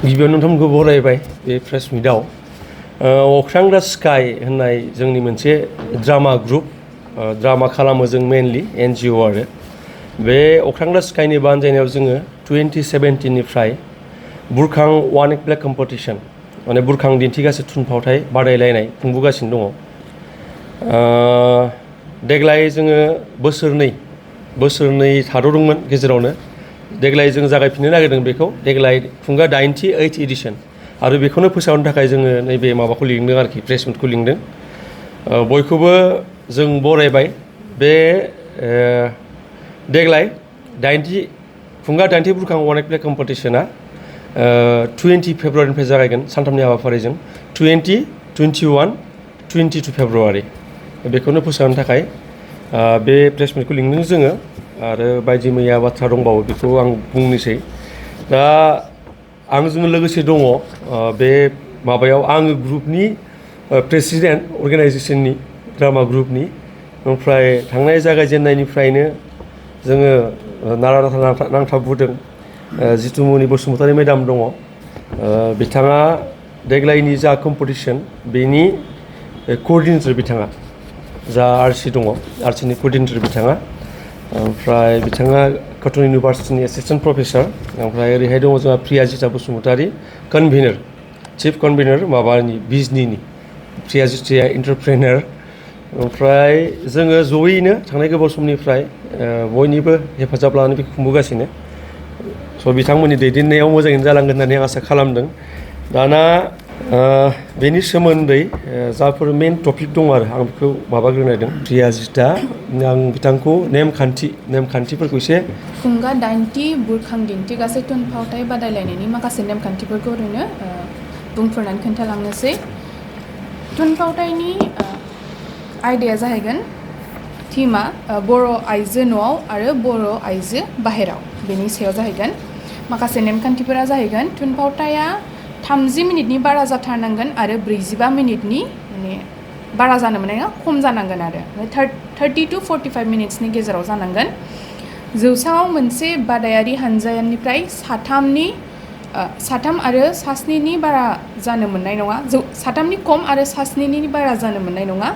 गिबियावनो नोंथांमोनखौ बरायबाय बे प्रेस मिटआव अख्रां दा स्काई होननाय जोंनि मोनसे ड्रामा ग्रुप ड्रामा खालामो जों मेनलि NGO आरो बे अख्रां दा स्काईनि बानजायनायाव जोङो 2017निफ्राय बुरखां वान एक्ट प्ले कम्पिटिशन माने बुरखां दिन्थिगासे थुनफावथाय बादायलायनाय खुंबोगासिनो दङ देग्लाय जोङो बोसोरनै थाद'दोंमोन गेजेरावनो देग्लाय जों जागायफिननो नागिरदों बेखौ देग्लाय खुंगा 98 एडिशन आरो बेखौनो फोसावनो थाखाय जोङो नैबे माबाखौ लिंदों आरोखि प्रेस मिटखौ लिंदों बयखौबो जों बरायबाय बे देग्लाय खुंगा 90 बुरखां वान एक्ट प्ले कम्पिटिशना 20 फेब्रुवारिनिफ्राय जागायगोन सानथामनि हाबाफारिजों 20, 21, 22 फेब्रुवारि बेखौनो फोसावनो थाखाय बे प्रेस मिटखौ लिंदों जोङो आरो बायदि मैया बाथ्रा दंबावो बेखौ आं बुंनोसै दा आंजों लोगोसे दङ बे माबायाव आङो ग्रुपनि प्रेसिडेन्ट अर्गानाइजेसननि ड्रामा ग्रुपनि ओमफ्राय थांनाय जागायजेननायनिफ्रायनो जोङो नारा नाथा नांथाबबोदों जितुमनि बसुमतारी मेडाम दङ बिथाङा देग्लायनि जा कम्पिटिशन बेनि क'अर्डिनेटर बिथाङा जा आरसि दङ आरसिनि क'अर्डिनेटर बिथाङा ओमफ्राय बिथाङा कटन इउनिभार्सिटिनि एसिस्टेन्ट प्रफेसर ओमफ्राय ओरैहाय दङ जोंहा प्रियाजिता बसुमतारी कनभेनर चिफ कनभेनर माबानि बिजनिनि प्रियाजिताया एन्टारप्रेनार ओमफ्राय जोङो जयैनो थांनाय गोबाव समनिफ्राय बयनिबो हेफाजाब लानानै बेखौ खुंबोगासिनो स' बिथांमोननि दैदेननायाव मोजाङैनो जालांगोन होननानै आं आसा खालामदों दाना बेनि सोमोन्दै जाफोर मेन टपिक दं आरो आं बेखौ माबाग्रोनायदों प्रियाजिता आं बिथांखौ नेमखान्थिफोरखौ एसे खुंगा 90 बुरखां दिन्थिगासे थुनफावथाय बादायलायनायनि माखासे नेमखान्थिफोरखौ ओरैनो बुंफोरनानै खोन्थालांनोसै थुनफावथायनि आयदाया जाहैगोन थीमा बर' आइजो न'आव आरो बर' आइजो बाहेराव बेनि सायाव जाहैगोन माखासे नेमखान्थिफोरा जाहैगोन थुनफावथाया 30 मिनिटनि बारा जाथारनांगोन आरो 45 मिनिटनि माने बारा जानो मोननाय नङा खम जानांगोन आरो 30 to 45 मिनिट्सनि गेजेराव जानांगोन जौसाङाव मोनसे बादायारि हानजानिफ्राय साथाम आरो सास्निनि बारा जानो मोननाय नङा साथामनि खम आरो सास्निनि बारा जानो मोननाय नङा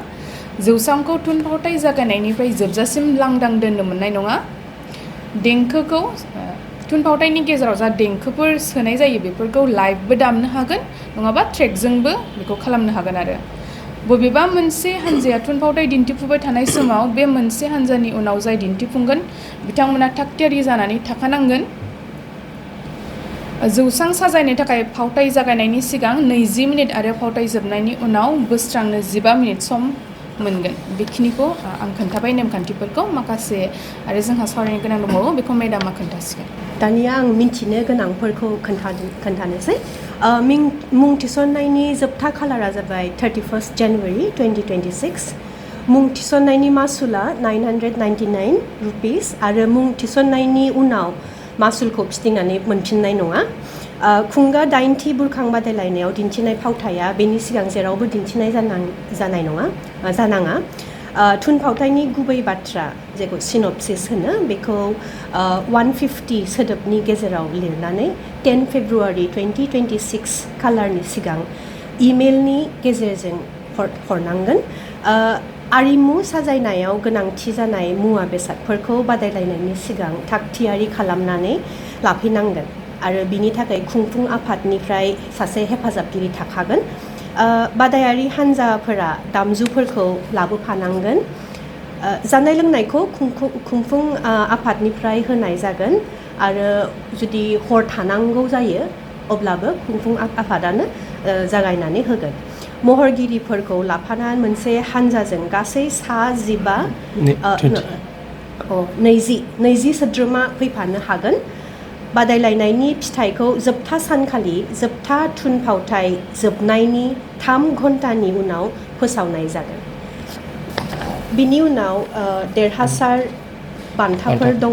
जौसांखौ थुनफावथाय जागायनायनिफ्राय जोबजासिम लांदां दोननो मोननाय नङा देंखोखौ थुनफावथायनि गेजेराव जा देंखोफोर सोनाय जायो बेफोरखौ लाइभबो दामनो हागोन नङाबा ट्रेकजोंबो बेखौ खालामनो हागोन आरो बबेबा मोनसे हानजाया थुनफावथाय दिन्थिफुबाय थानाय समाव बे मोनसे हानजानि उनाव जाय दिन्थिफुंगोन बिथांमोना थागथियारि जानानै थाखानांगोन जौसां साजायनो थाखाय फावथाय जागायनायनि सिगां 20 मिनिट आरो फावथाय जोबनायनि उनाव बोस्रांनो 15 मिनिट सम मोनगोन बेखिनिखौ आं खोन्थाबाय नेमखान्थिफोरखौ माखासे आरो जोंहा सावरायनो गोनां दंबावो बेखौ मेडामा खोन्थासिगोन दानिया आं मिन्थिनो गोनांफोरखौ खोन्थानोसै मुं थिसननायनि जोबथा खालारा जाबाय 31 जानुवारि 2026 मुं थिसननायनि मासुला 999 रुपिस आरो मुं थिसननायनि उनाव मासुलखौ फिदिंनानै मोनफिननाय नङा खुंगा 90 बुरखां बादायलायनायाव दिन्थिनाय फावथाया बेनि सिगां जेरावबो दिन्थिनाय जानाङा थुनफावथायनि गुबै बाथ्रा जेखौ सिनपसिस होनो बेखौ 150 सोदोबनि गेजेराव लिरनानै 10 फेब्रुवारि 2026 खालारनि सिगां इमेलनि गेजेरजों हरनांगोन आरिमु साजायनायाव गोनांथि जानाय मुवा बेसादफोरखौ बादायलायनायनि सिगां थागथियारि खालामनानै लाफैनांगोन आरो बिनि थाखाय खुंफुं आफादनिफ्राय सासे हेफाजाबगिरि थाखागोन बादायारि हान्जाफोरा दामजुफोरखौ लाबोफानांगोन जानाय लोंनायखौ खुंफुं आफादनिफ्राय होनाय जागोन आरो जुदि हर थानांगौ जायो अब्लाबो खुंफुं आफादानो जागायनानै होगोन महरगिरिफोरखौ लाफानानै मोनसे हान्जाजों गासै 20 सोद्रोमा फैफानो हागोन बादायलायनायनि फिथाइखौ जोबथा सानखालि जोबथा थुनफावथाय जोबनायनि 3 घन्टानि उनाव फोसावनाय जागोन बिनि उनाव देरहासार बान्थाफोर दङ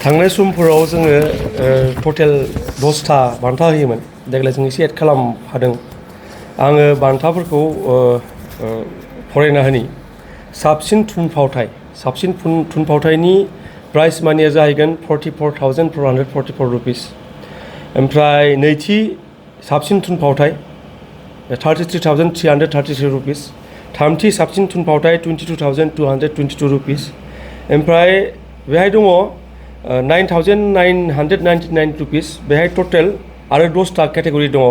थांनाय समफोराव जोङो टटेल 10टा बान्था होयोमोन देग्लाय जों एसे एड खालामफादों आङो बान्थाफोरखौ फरायना होनि साबसिन थुनफावथायनि प्राइस मानिया जाहैगोन 44,444 रुपिस ओमफ्राय नैथि साबसिन थुनफावथाय 33,333 रुपिस थामथि साबसिन थुनफावथाय 22,222 रुपिस ओमफ्राय बेहाय दङ 9,999 रुपिस बेहाय टटेल आरो 10टा केटेगरि दङ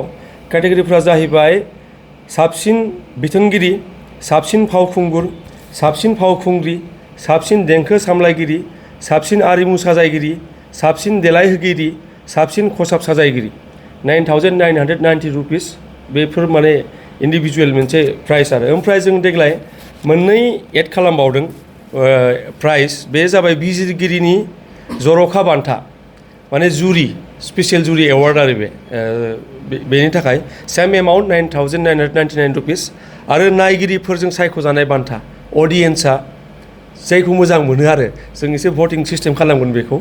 केटेगरिफ्रा जाहैबाय साबसिन बिथोनगिरि साबसिन फावखुंगुर साबसिन फावखुंग्रि साबसिन देंखो सामलायगिरि साबसिन आरिमु साजायगिरि साबसिन देलायहोगिरि साबसिन खसाब साजायगिरि 9,990 रुपिस बेफोर माने इन्डिभिजुवेल मोनसे प्राइस आरो ओमफ्राय जों देग्लाय मोननै एड खालामबावदों प्राइस बे जाबाय बिजिरगिरिनि जर'खा बान्था माने जुरि स्पेसियेल जुरि एवार्ड आरो बेनि थाखाय सेम एमाउन्ट 9,999 रुपिस आरो नायगिरिफोरजों सायख'जानाय बान्था अडियेन्सआ जायखौ मोजां मोनो आरो जों एसे भटिं सिस्टेम खालामगोन बेखौ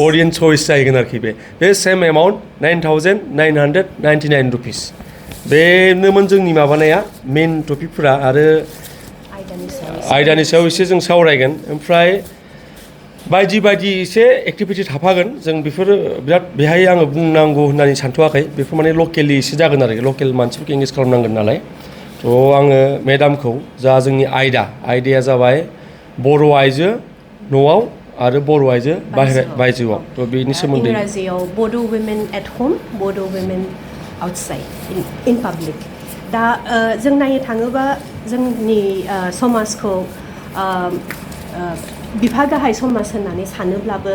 अडियेन्स चइस जाहैगोन आरोखि बे सेम एमाउन्ट 9,999 रुपिस बेनोमोन जोंनि माबानाया मेन टपिकफोरा आरो आयदानि सायाव एसे जों सावरायगोन ओमफ्राय बायदि एसे एक्टिभिटि थाफागोन जों बेफोरो बिराद बेहाय आङो बुंनांगौ होननानै सानथ'वाखै बेफोर माने लकेलि एसे जागोन आरो लकेल मानसिफोरखौ एंगेज खालामनांगोन नालाय थ' आङो मेडामखौ जा जोंनि आयदाया जाबाय बर' आइजो न'आव आरो बर' आइजो बायजोआव थ' बेनि सोमोन्दै इंराजियाव बड' वुमेन एट होम बड' वुमेन आउटसाइड इन पाब्लिक दा जों नायनो थाङोबा जोंनि समाजखौ बिफा गाहाय समाज होननानै सानोब्लाबो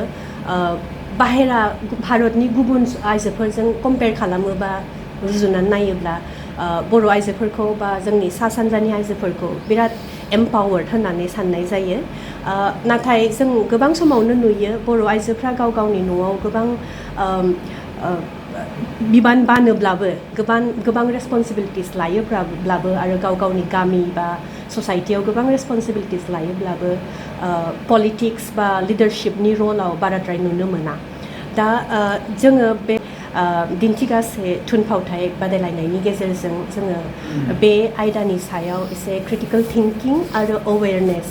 बाहेरा भारतनि गुबुन आइजोफोरजों कम्पेयार खालामोबा रुजुनानै नायोब्ला बर' आइजोफोरखौ बा जोंनि सा सानजानि आइजोफोरखौ बिराद एम्पावार्ड होननानै साननाय जायो नाथाय जों गोबां समावनो नुयो बर' आइजोफ्रा गाव गावनि न'आव गोबां बिबान बानोब्लाबो गोबां रेसपन्सिबिलिटिस लायोब्लाबो आरो गाव गावनि गामि बा ससाइटियाव गोबां रेसपन्सिबिलिटिस लायोब्लाबो पलिटिक्स बा लिडारशिपनि रलाव बाराद्राय नुनो मोना दा जोङो बे दिन्थिगासे थुनफावथाय बादायलायनायनि गेजेरजों जोङो बे आयदानि सायाव एसे क्रिटिकेल थिंकिं आरो अवेरनेस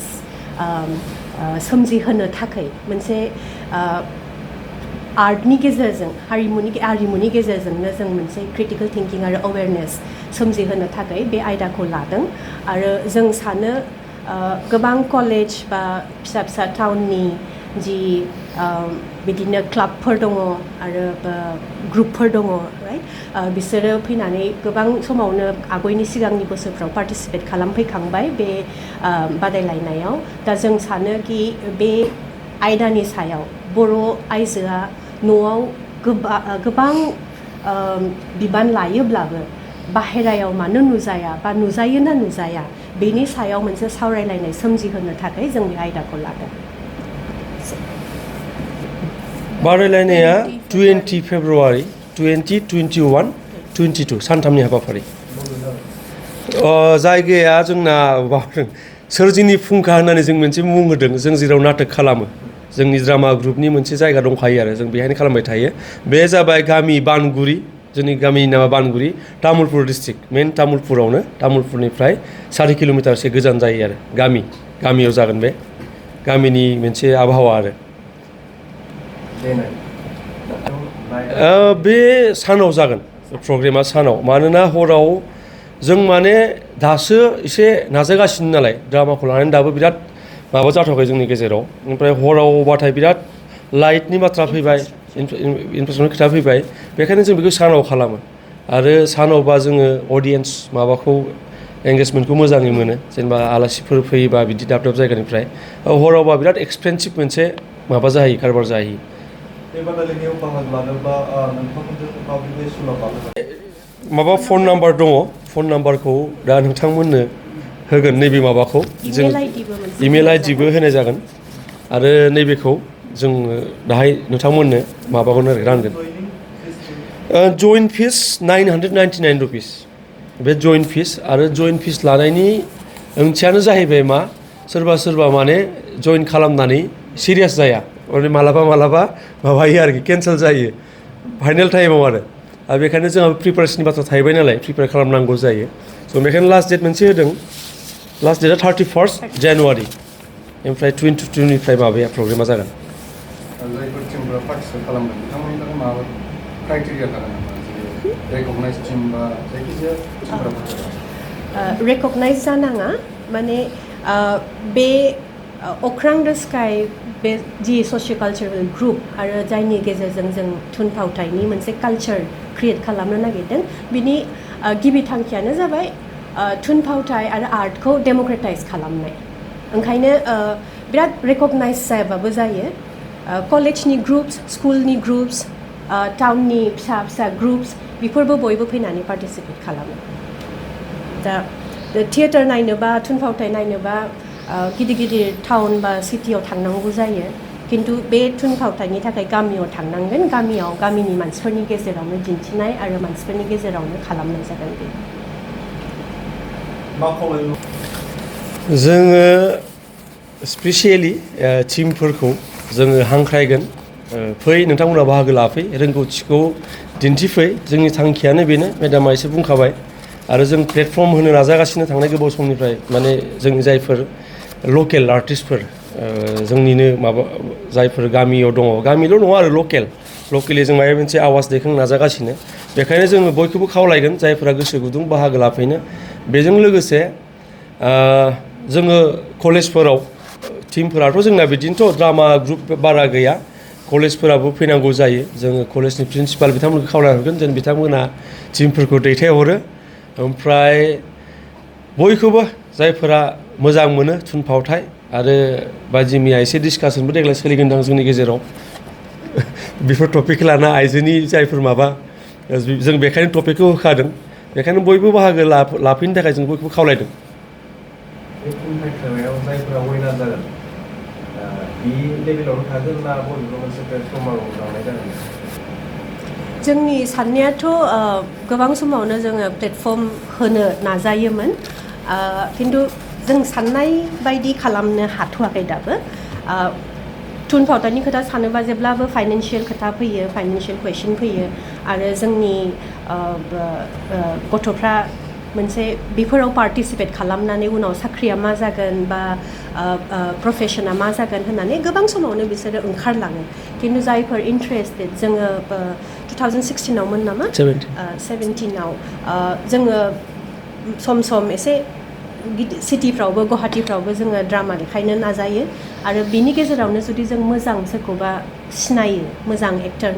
सोमजिहोनो थाखाय मोनसे आर्टनि गेजेरजों आरिमुनि गेजेरजोंनो जों मोनसे क्रिटिकेल थिंकिं आरो अवेरनेस सोमजिहोनो थाखाय बे आयदाखौ लादों आरो जों सानो गोबां कलेज बा फिसा टाउननि जि बिदिनो क्लाबफोर दङ आरो ग्रुपफोर दङ राइट बिसोरो फैनानै गोबां समावनो आगयनि सिगांनि बोसोरफ्राव पार्टिसिपेट खालामफैखांबाय बे बादायलायनायाव दा जों सानो कि बे आयदानि सायाव बर' आइजोआ न'आव गोबां बिबान लायोब्लाबो बाहेरायाव मानो नुजाया बा नुजायो ना नुजाया बेनि सायाव मोनसे सावरायलायनाय सोमजिहोनो थाखाय जों बे आयदाखौ लादों बादायलायनाया 20 फेब्रुवारि 2021 22 सानथामनि हाबाफारि जायगाया जोंना सोरजिनि फुंखा होननानै जों मोनसे मुं होदों जों जेराव नाटक खालामो जोंनि ड्रामा ग्रुपनि मोनसे जायगा दंखायो आरो जों बेहायनो खालामबाय थायो बे जाबाय गामि बानगुरि जोंनि गामिनि नामा बानगुरि तामुलपुर डिस्ट्रिक्ट मेन तामुलपुरावनो तामुलपुरनिफ्राय 4 किल'मिटारसो गोजान जायो आरो गामियाव जागोन बे गामिनि मोनसे आबहावा आरो बे सानाव जागोन प्रग्रामा सानाव मानोना हराव जों माने दासो एसे नाजागासिनो नालाय ड्रामाखौ लानानै दाबो बिराद माबा जाथ'वाखै जोंनि गेजेराव ओमफ्राय हरावबाथाय बिराद लाइटनि बाथ्रा फैबाय इनफ्रेसननि खोथा फैबाय बेखायनो जों बेखौ सानाव खालामो आरो सानावबा जोङो अडियेन्स माबाखौ एंगेजमेन्टखौ मोजाङै मोनो जेनेबा आलासिफोर फैयोबा बिदि दाब जायगानिफ्राय हरावबा बिराद एक्सपेन्सिभ मोनसे माबा जाहैयो कारबार जाहैयो माबा फन नाम्बार दङ फन नाम्बारखौ दा नोंथांमोननो होगोन नैबे माबाखौ जों इमेल आइडिबो होनाय जागोन आरो नैबेखौ जों दाहाय नोंथांमोननो माबागोन आरो रानगोन जइन फिस 999 रुपिस बे जइन फिस आरो जइन फिस लानायनि ओंथियानो जाहैबाय मा सोरबा माने जइन खालामनानै सिरियास जाया माने मालाबा माबायो आरोखि केन्सेल जायो फाइनेल टाइमाव आरो बेखायनो जोंहा प्रिपारेसननि बाथ्रा थाहैबाय नालाय प्रिपेयार खालामनांगौ जायो स' बेखायनो लास्ट डेट मोनसे होदों लास्ट डेटआ 31 जानुवारि ओमफ्राय 22निफ्राय माबाया प्रग्रामा जागोन जायफोर टिमफोरा पार्टिसिपेट खालामगोन बिथांमोननि थाखाय माबा क्राइटेरिया थागोन नामा रेकगनाइज टीम बा जायखिजाया टीमफोरा रेकगनाइज जानाङा माने बे अख्रां द स्काई बे जि ससिय' ग्रुप आरो जायनि गेजेरजों जों थुनफावथायनि मोनसे कालचार क्रिएट खालामनो नागिरदों बिनि गिबि थांखियानो जाबाय थुनफावथाय आरो आर्टखौ डेम'क्रेटाइज खालामनाय ओंखायनो बिराद रेकगनाइज जायाबाबो जायो कलेजनि ग्रुप्स स्कुलनि ग्रुप्स टाउननि फिसा फिसा ग्रुप्स बेफोरबो बयबो फैनानै पार्टिसिपेट खालामो दा थियेटार नायनोबा थुनफावथाय नायनोबा गिदिर गिदिर टाउन बा सिटियाव थांनांगौ जायो खिन्थु बे थुनफावथायनि थाखाय गामियाव थांनांगोन गामिनि मानसिफोरनि गेजेरावनो दिन्थिनाय आरो मानसिफोरनि गेजेरावनो खालामनाय जागोन बे जोङो स्पेसियेलि टिमफोरखौ जोङो हांख्रायगोन फै नोंथांमोना बाहागो लाफै रोंगौथिखौ दिन्थिफै जोंनि थांखियानो बेनो मेडामा एसे बुंखाबाय आरो जों प्लेटफर्म होनो नाजागासिनो थांनाय गोबाव समनिफ्राय माने जोंनि जायफोर लकेल आर्टिस्टफोर जोंनिनो माबा जायफोर गामियाव दङ गामिल' नङा आरो लकेलि जों माबा मोनसे आवाज दैखांनो नाजागासिनो बेखायनो जोङो बयखौबो खावलायगोन जायफोरा गोसो गुदुं बाहागो लाफैनो बेजों लोगोसे जोङो कलेजफोराव टिमफोराथ' जोंना बिदिनोथ' ड्रामा ग्रुप बारा गैया कलेजफोराबो फैनांगौ जायो जोङो कलेजनि प्रिन्सिपाल बिथांमोनखौ खावलायहरगोन जेन बिथांमोना टिमफोरखौ दैथायहरो ओमफ्राय बयखौबो जायफोरा मोजां मोनो थुनफावथाय आरो बाजि मैया एसे डिसकासनबो देग्लाय सोलिगोनदां जोंनि गेजेराव बेफोर टपिकखौ लाना आइजोनि जायफोर माबा जों बेखायनो टपिकखौ होखादों बेखायनो बयबो बाहागो लाफैनो थाखाय जों बयखौबो खावलायदों बे थुनफावथायाव जायफोरा विनार जागोन बे लेभेलावनो थागोन ना बबेबा मोनसे प्लेटफर्माव लांनाय जागोन जोंनि साननायाथ' गोबां समावनो जोङो प्लेटफर्म होनो नाजायोमोन खिन्थु जों साननाय बायदि खालामनो हाथ'वाखै दाबो थुनफावथायनि खोथा सानोबा जेब्लाबो फाइनान्सियेल खोथा फैयो फाइनान्सियेल कुवेसन फैयो आरो जोंनि गथ'फ्रा मोनसे बेफोराव पार्टिसिपेट खालामनानै उनाव साख्रिया मा जागोन बा प्रफेसना मा जागोन होननानै गोबां समावनो बिसोरो ओंखारलाङो खिन्थु जायफोर इन्टारेस्टेड जोङो 2016आवमोन नामा 17आव जोङो सम एसे सिटिफ्रावबो गुवाहाटिफ्रावबो जोङो ड्रामा देखायनो नाजायो आरो बिनि गेजेरावनो जुदि जों मोजां सोरखौबा सिनायो मोजां एक्टर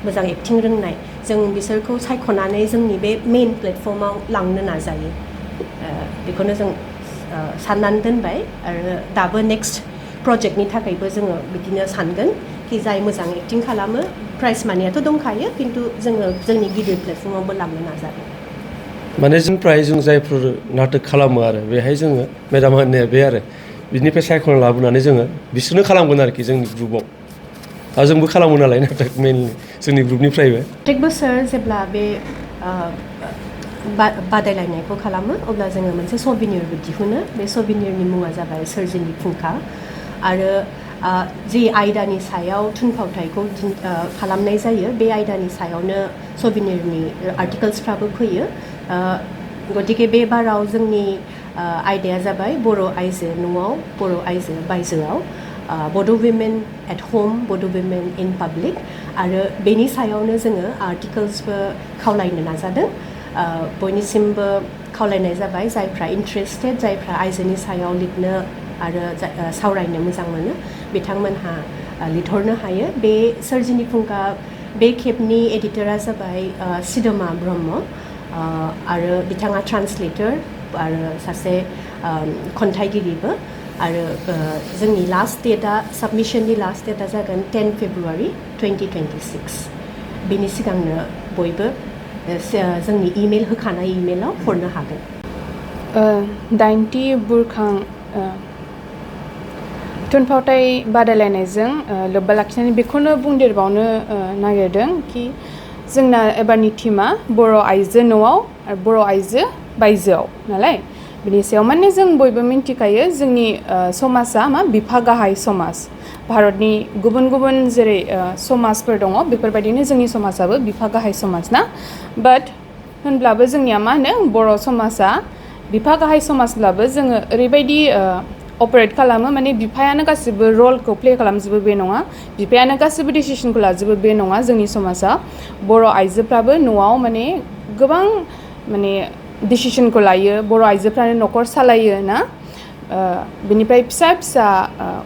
मोजां एक्टिं रोंनाय जों बिसोरखौ सायख'नानै जोंनि बे मेइन प्लेटफर्माव लांनो नाजायो बेखौनो जों साननानै दोनबाय आरो दाबो नेक्स्ट प्रजेक्टनि थाखायबो जोङो बिदिनो सानगोन कि जाय मोजां एक्टिं खालामो प्राइज मानियाथ' दंखायो खिन्थु जोङो जोंनि गिदिर प्लेटफर्मावबो लांनो नाजागोन माने जोंनिफ्राय जों जायफोर नाटक खालामो आरो बेहाय जोङो मेडाम होननाया बे आरो बिनिफ्राय सायख'ना लाबोनानै जोङो बिसोरनो खालामगोन आरोखि जोंनि ग्रुपआव दा जोंबो खालामो नालाय नाटक मेनलि जोंनि ग्रुपनिफ्रायबो प्रत्येक बोसोर जेब्ला बे बादायलायनायखौ खालामो अब्ला जोङो मोनसे सबिनिरबो दिहुनो बे सबिनिरनि मुङा जाबाय सोरजिनि फुंखा आरो जि आयदानि सायाव थुनफावथायखौ खालामनाय जायो बे आयदानि सायावनो सबिनिरनि आर्टिकल्सफ्राबो फैयो गतिके बे बाराव जोंनि आयदाया जाबाय बर' आइजो न'आव बर' आइजो बायजोआव बड' विमेन एट हम बड' विमेन इन पाब्लिक आरो बेनि सायावनो जोङो आर्टिकल्सबो खावलायनो नाजादों बयनिसिमबो खावलायनाय जाबाय जायफ्रा इन्टारेस्टेड जायफ्रा आइजोनि सायाव लिरनो आरो सावरायनो मोजां मोनो बिथांमोनहा लिरहरनो हायो बे सोरजिनि फुंखा बे खेबनि एडिटरा जाबाय सिदोमा ब्रह्म आरो बिथाङा ट्रान्सलेटर आरो सासे खन्थाइगिरिबो आरो जोंनि लास्ट डेटआ साबमिशननि लास्ट डेटआ जागोन 10 फेब्रुवारि 2026 बेनि सिगांनो बयबो जोंनि इमेल होखानाय इमेलाव हरनो हागोन 90 बुरखां थुनफावथाय बादायलायनायजों लोब्बा लाखिनानै बेखौनो बुंदेरबावनो नागिरदों कि जोंना एबारनि टीमा बर' आइजो न'आव आरो बर' आइजो बायजोआव नालाय बिनि सायाव माने जों बयबो मिन्थिखायो जोंनि समाजा मा बिफा गाहाय समाज भारतनि गुबुन गुबुन जेरै समाजफोर दङ बेफोरबायदिनो जोंनि समाजाबो बिफा गाहाय समाज ना बाट होनब्लाबो जोंनिया मा होनो बर' समाजा बिफा गाहाय समाजब्लाबो जोङो ओरैबायदि अपारेट खालामो माने बिफायानो गासिबो रलखौ प्ले खालामजोबो बे नङा बिफायानो गासिबो डिसिसनखौ लाजोबो बे नङा जोंनि समाजा बर' आइजोफ्राबो न'आव माने गोबां माने डिसिसनखौ लायो बर' आइजोफ्रानो न'खर सालायो ना बेनिफ्राय फिसा फिसा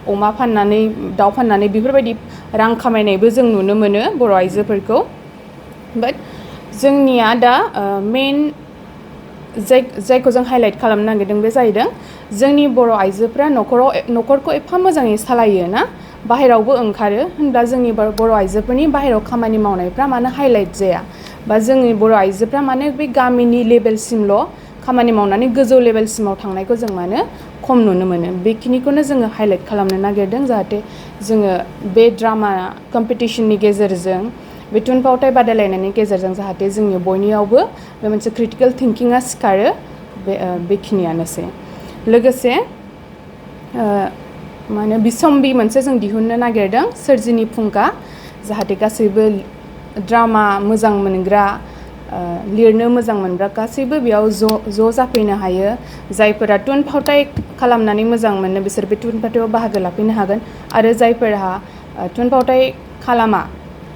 अमा फाननानै दाउ फाननानै बेफोरबायदि रां खामायनायबो जों नुनो मोनो बर' आइजोफोरखौ बाट जोंनिया दा मेन जायखौ जों हाइलाइट खालामनो नागिरदों बे जाहैदों जोंनि बर' आइजोफ्रा न'खरखौ एफा मोजाङै सालायो ना बाहेरावबो ओंखारो होनब्ला जोंनि बर' आइजोफोरनि बाहेराव खामानि मावनायफ्रा मानो हाइलाइट जाया बा जोंनि बर' आइजोफ्रा मानो बे गामिनि लेभेलसिमल' खामानि मावनानै गोजौ लेभेलसिमाव थांनायखौ जों मानो खम नुनो मोनो बेखिनिखौनो जोङो हाइलाइट खालामनो नागिरदों जाहाथे जोङो बे ड्रामा कम्पिटिशननि गेजेरजों बे थुनफावथाय बादायलायनायनि गेजेरजों जाहाथे जोंनि बयनियावबो बे मोनसे क्रिटिकेल थिंकिंआ सिखारो बेखिनियानोसै लोगोसे मा होनो बिसम्बि मोनसे जों दिहुननो नागिरदों सोरजिनि फुंखा जाहाथे गासैबो ड्रामा मोजां मोनग्रा लिरनो मोजां मोनग्रा गासैबो बेयाव ज' जाफैनो हायो जायफोरा थुनफावथाय खालामनानै मोजां मोनो बिसोर बे थुनफावथायाव बाहागो लाफैनो हागोन आरो जायफोरहा थुनफावथाय खालामा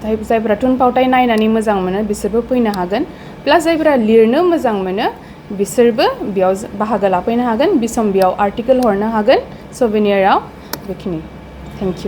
जायफोरा थुनफावथाय नायनानै मोजां मोनो बिसोरबो फैनो हागोन प्लास जायफोरा लिरनो मोजां मोनो बिसोरबो बेयाव बाहागो लाफैनो हागोन बिसम्बियाव आर्टिकेल हरनो हागोन सभेनियाराव बेखिनि थेंक इउ